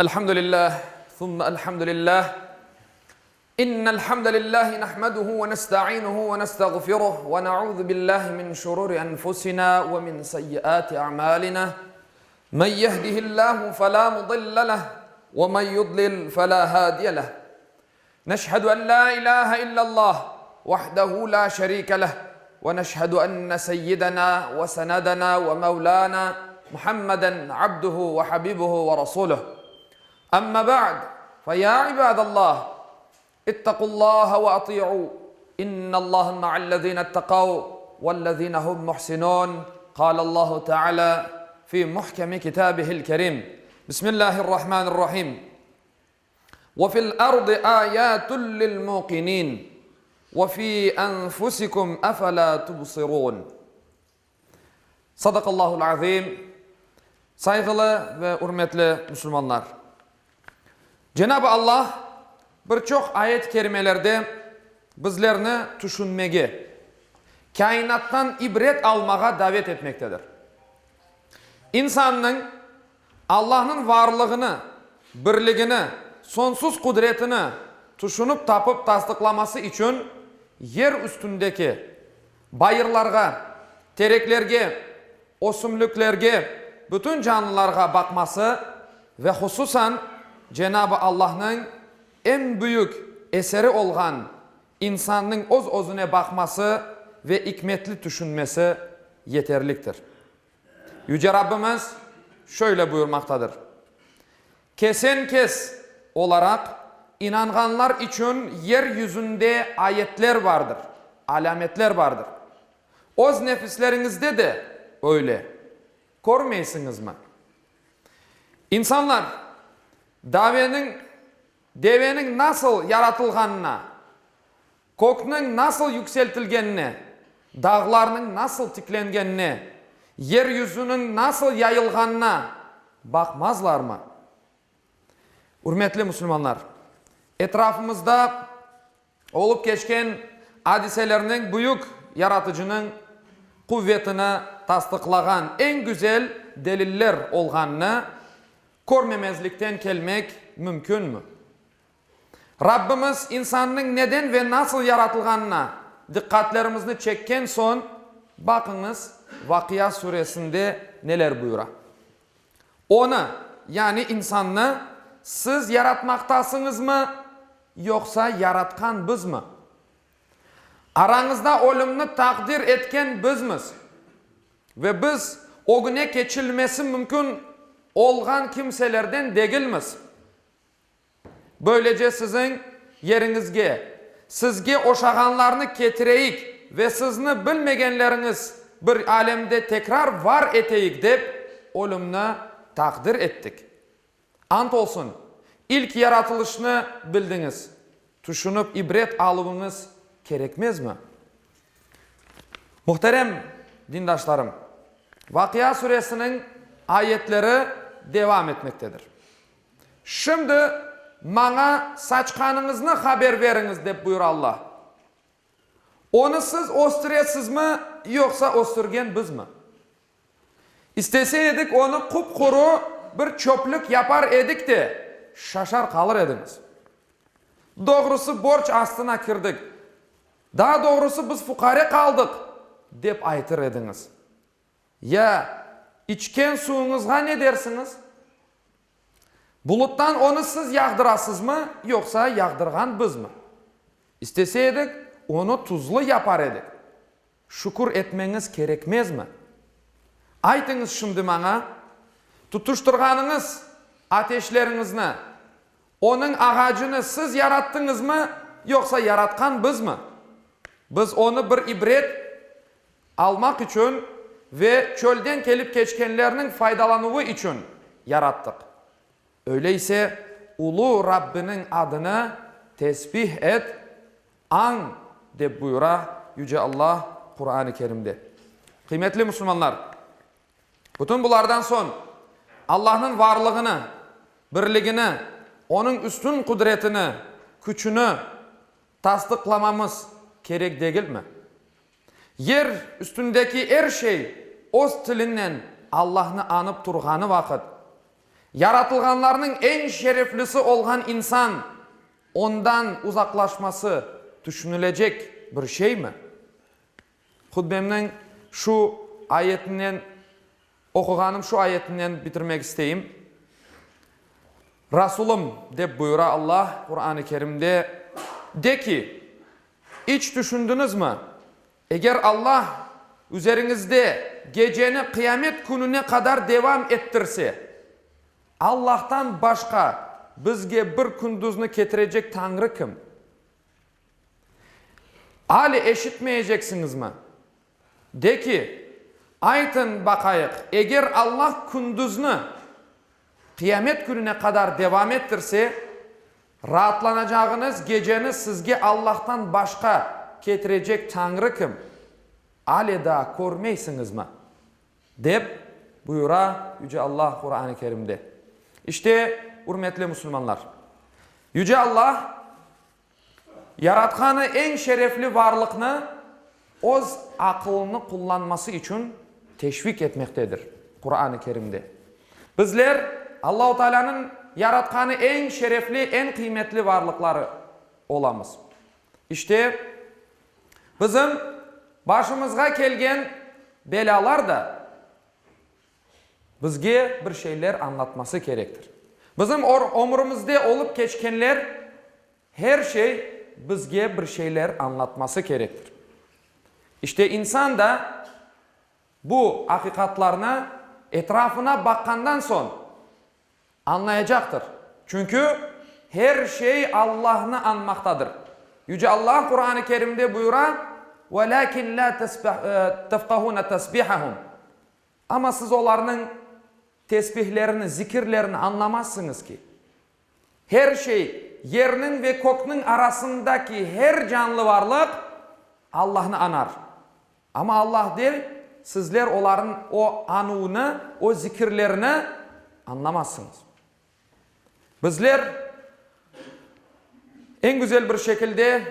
Elhamdülillah, thumma elhamdülillah. İnnel hamdelellahi nahmeduhu ve nestainuhu ve nestağfiruh ve na'udhu billahi min şururi enfusina ve min seyyiati a'malina. Men yehdihillahu fela mudille leh ve men yudlil fela hadiye leh. Neşhedü en la ilahe illallah vahdehu la şerike leh ve neşhedü enne seyyidena ve senedena ve mevlana Muhammeden abduhu ve habibuhu ve rasuluh. Amma ba'd, fe ya ibadallah, ittaqullaha ve ati'u, innallaha ma'allezine ittaqav vellezine hum muhsinun, qalallahu teala fi muhkemi kitabihil kerim. Bismillahirrahmanirrahim. Ve fil ardı ayatun lil muqinin ve fi enfusikum efela tubsirun. Sadakallahul azim. Sayğılı ve ürmetli musulmanlar! Cenab-ı Allah bir çoq ayet-i kerimelerde bizlerni tüşünmege, kâinattan ibret almağa davet etmektedir. İnsannıñ Allahnıñ varlığını, birligini, soñsuz qudretini tüşünip tapıp tasdıqlaması içün yer üstündeki bayırlarğa, tereklerge, ösümliklerge, bütün canlılarğa baqması ve hususan Cenab-ı Allahnıñ eñ büyük eseri olğan insannıñ öz-özüne baqması ve ikmetli tüşünmesi yeterliktir. Yüce Rabbimiz şöyle buyurmaqtadır, Kesen-kes olaraq inanğanlar içün yer yüzünde ayetler vardır, alâmetler vardır. Öz nefisleriñizde de öyle, körmeysiñizmi? İnsanlar, daveniñ, deveniñ nasıl yaratılğanına, Kökniñ nasıl yükseltilgenine, dağlarnıñ nasıl tiklengenine, yer yüzüniñ nasıl yayılğanına baqmazlarmı? Ürmetli musulmanlar, etrafımızda olıp keçken adiselerniñ büyük Yaratıcınıñ quvetini tasdıqlağan eñ güzel deliller olğanını körmemezlikten kelmek mümkünmi? Rabbimiz insannıñ neden ve nasıl yaratılğanına diqqatlerimizni çekken soñ, baqıñız, Vaqia suresinde neler buyura. Onı, yani insannı, siz yaratmaqtasıñızmı, yoqsa yaratqan bizmi? Arañızda ölümni taqdir etken bizmiz. Ve biz ögüne keçilmesi mümkün olğan kimselerden degilmiz. Böylece siziñ yeriñizge, sizge oşağanlarnı ketireyik ve sizni bilmegenleriñiz bir alemde tekrar var eteyik dep, ölümni taqdir ettik. Ant olsun, ilk yaratılışnı bildiñiz, tüşünip ibret aluvıñız kerekmezmi? Muhterem dindaşlarım, Vaqia suresiniñ ayetleri devam etmektedir. Şimdi maña saçqanıñıznı haber beriñiz, dep buyura Alla. Onı siz östüresizmi, yoqsa östürgen bizmi? İstese edik, onı qup-quru bir çöplük yapar edik de, şaşar qalır ediñiz. Doğrusı, borc astına kirdik, daa doğrusı biz fuqare qaldıq, dep aytır ediñiz. Ya içken suvıñızğa ne dersiñiz? Buluttan onı siz yağdırasızmı, yoqsa yağdırğan bizmi? İstese edik, onı tuzlu yapar edik. Şükür etmeñiz kerekmezmi? Aytıñız şimdi maña, tutuştırğanıñız ateşleriñizni, onıñ ağacını siz yarattıñızmı, yoqsa yaratqan bizmi? Biz onı bir ibret almaq içün ve çölden kelip keçkenlerniñ faydalanuvı içün yarattıq. Öyle ise, Ulu Rabbiniñ adını tesbih et, añ, dep buyura Yüce Allah Quran-ı Kerimde. Qıymetli musulmanlar! Bütün bulardan soñ, Allahnıñ varlığını, birligini, Onıñ üstün qudretini, küçüni tasdıqlamamız kerek degilmi? Yer üstündeki er şey öz tilinen Allahnı añıp turğanı vaqıt, Yaratılğanlarnıñ eñ şereflisi olğan insan ondan uzaqlaşması tüşünilecek bir şeymi? Hutbemniñ şu ayetinen, oquğanım şu ayetinen bitirmek isteyim. Rasulım, dep buyura Allah Quran-ı Kerimde, de ki, İç tüşündiñizmi, eger Allah üzeriñizde geceni qıyamet kününe qadar devam ettirse, Allahtan başqa bizge bir kündüzni ketirecek Tañrı kim? Ale eşitmeyeceksiñizmi? De ki, Aytıñ baqayıq, eger Allah kündüzni qıyamet kününe qadar devam ettirse, raatlanacağıñız geceni sizge Allahtan başqa ketirecek Tañrı kim? Ale daa körmeysiñizmi? Dep buyura Yüce Allah Quran-ı Kerimde. İşte, ürmetli musulmanlar, Yüce Allah Yaratqanı eñ şerefli varlıqnı öz aqılını qullanması içün teşvik etmektedir, Quran-ı Kerimde. Bizler, Allahu Tealânıñ yaratqanı eñ şerefli, eñ qıymetli varlıqları olamız. İşte, bizim başımızğa kelgen belâlar da bizge bir şeyler añlatması kerektir. Bizim ömrümizde olıp keçkenler, her şey bizge bir şeyler añlatması kerektir. İşte insan da bu aqiqatlarnı etrafına baqqandan soñ añlayacaqtır. Çünki her şey Allahnı añmaqtadır. Yüce Allah Quran-ı Kerimde buyura, Velâkin lâ tefkahûne tesbihahum. Amma siz olarnıñ tesbihlerini, zikirlerini añlamazsıñız ki. Her şey, yerniñ ve kökniñ arasındaki her canlı varlıq Allahnı añar. Amma Allah dey, sizler olarnıñ o añuvını, o zikirlerini añlamazsıñız. Bizler eñ güzel bir şekilde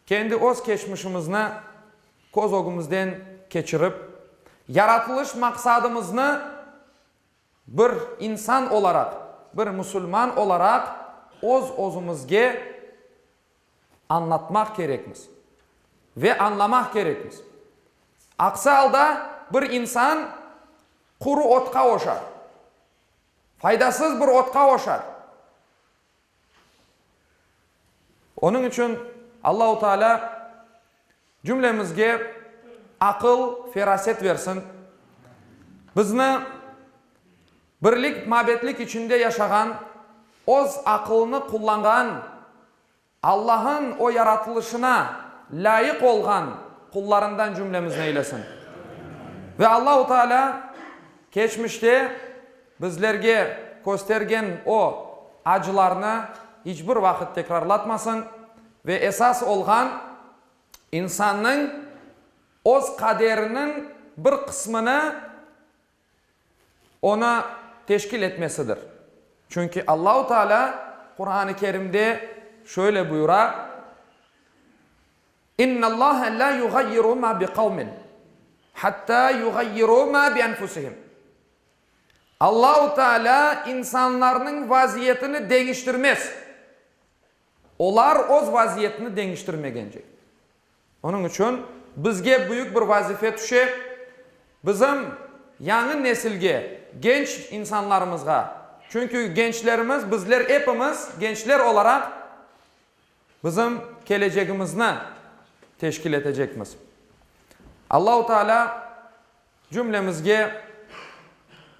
kendi öz keçmişimizni köz ögümizden keçirip, yaratılış maqsadımıznı bir insan olaraq, bir musulman olaraq öz-özümizge añlatmaq kerekmiz ve añlamaq kerekmiz. Aksi alda bir insan quru otqa oşar, faydasız bir otqa oşar. Onıñ içün Allahu Teala cümlemizge aqıl, feraset versin, bizni birlik, mabetlik içinde yaşağan, öz aqılını qullanğan, Allah'ın o yaratılışına lâyıq olğan qullarından cümlemizni eylesin. Ve Allahu Teala keçmişte bizlerge köstergen o acılarnı hiç bir vaqıt tekrarlatmasın ve esas olğan insannıñ öz qaderiniñ bir qısmını onı teşkil etmesidir. Çünki Allahu Teala Quran-ı Kerimde şöyle buyura, İnnallâhe lâ yugayyiru mâ biqavmin, hattâ yugayyiru mâ bienfusihim. Allahu Teala insanlarnıñ vaziyetini deñiştirmez, olar öz vaziyetini deñiştirmegence. Onıñ içün bizge büyük bir vazife tüşe, bizim yañı nesilge, genç insanlarımızğa, çünki gençlerimiz, bizler epimiz gençler olaraq bizim kelecegimizni teşkil etecekmiz. Allahu Teala Cümlemizge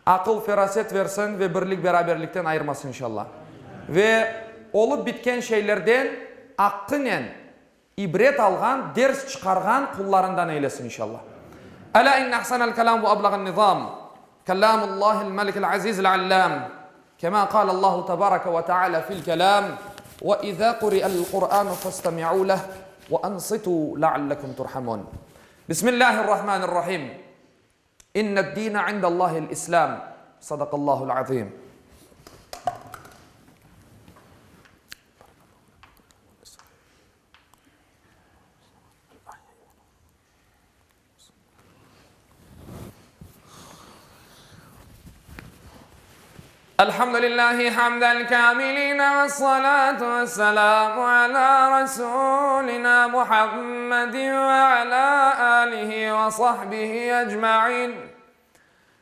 aqıl-feraset versin ve birlik-beraberlikten ayırmasın inşallah. Ve olıp bitken şeylerden aqqınen ibret alğan, ders çıqarğan qullarından eylesin inşallah. Elâ inne ahsenel kelâm ve ablağen nizâm, kelâmullâhil melikil azîzil allâm, kemâ kâlellâhu tebâreke ve teâlâ fil kelâm, ve izâ kuri'el Kur'ânu festemi'û leh ve ansitû leallekum turhamûn. Bismillahirrahmanirrahim. İnned-dîne indellâhil-İslâm. Sadakallâhul-azîm. الحمد لله حمد الكاملين والصلاة والسلام على رسولنا محمد وعلى آله وصحبه أجمعين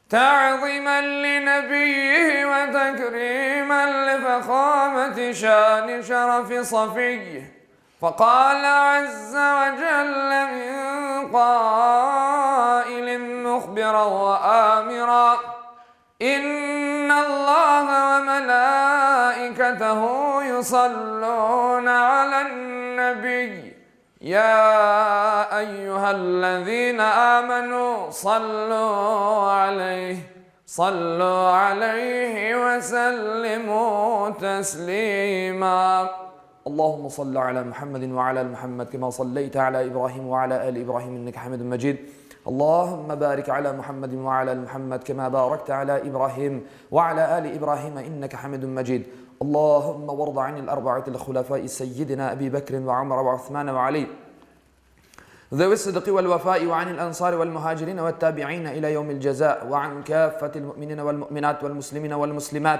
تعظيما لنبيه وتكريما لفخامة شان شرف صفيه فقال عز وجل من قائل مخبرا وآمرا إن الله وملائكته يصلون على النبي يا أيها الذين آمنوا صلوا عليه صلوا عليه وسلموا تسليما اللهم صل على محمد وعلى ال محمد كما صليت على إبراهيم وعلى آل إبراهيم إنك حميد مجيد اللهم بارك على محمد وعلى ال محمد كما باركت على إبراهيم وعلى آل إبراهيم إنك حميد مجيد اللهم وارض عن الأربعة الخلفاء سيدنا أبي بكر وعمر وعثمان وعلي ذوي الصدق والوفاء وعن الأنصار والمهاجرين والتابعين إلى يوم الجزاء وعن كافة المؤمنين والمؤمنات والمسلمين والمسلمات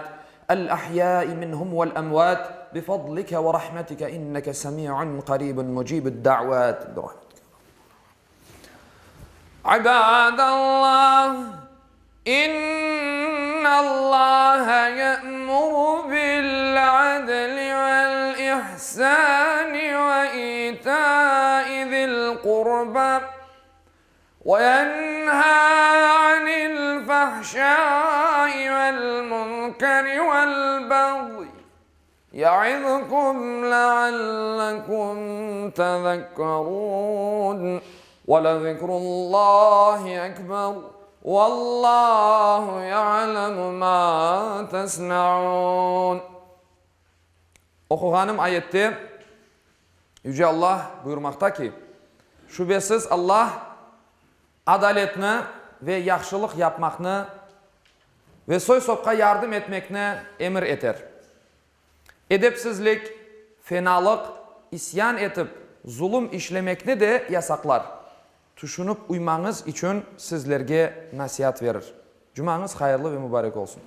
الأحياء منهم والأموات بفضلك ورحمتك إنك سميع قريب مجيب الدعوات برحمتك عباد الله إن الله يأمر بالعدل والإحسان وإيتاء ذي القربى وينهى عن الفحشاء والمنكر والبغي يعظكم لعلكم تذكرون ولذكر الله أكبر والله يعلم ما تصنعون Oquğanım ayette Yüce Allah buyurmaqta ki, Şübesiz Allah adaletni ve yahşılıq yapmaqnı ve soy-sopqa yardım etmekni emir eter. Edepsizlik, fenalıq, isyan etip, zulum işlemekni de yasaqlar. Tüşünip uymañız içün sizlerge nasiat verir. Cumañız hayırlı ve mubarek olsun!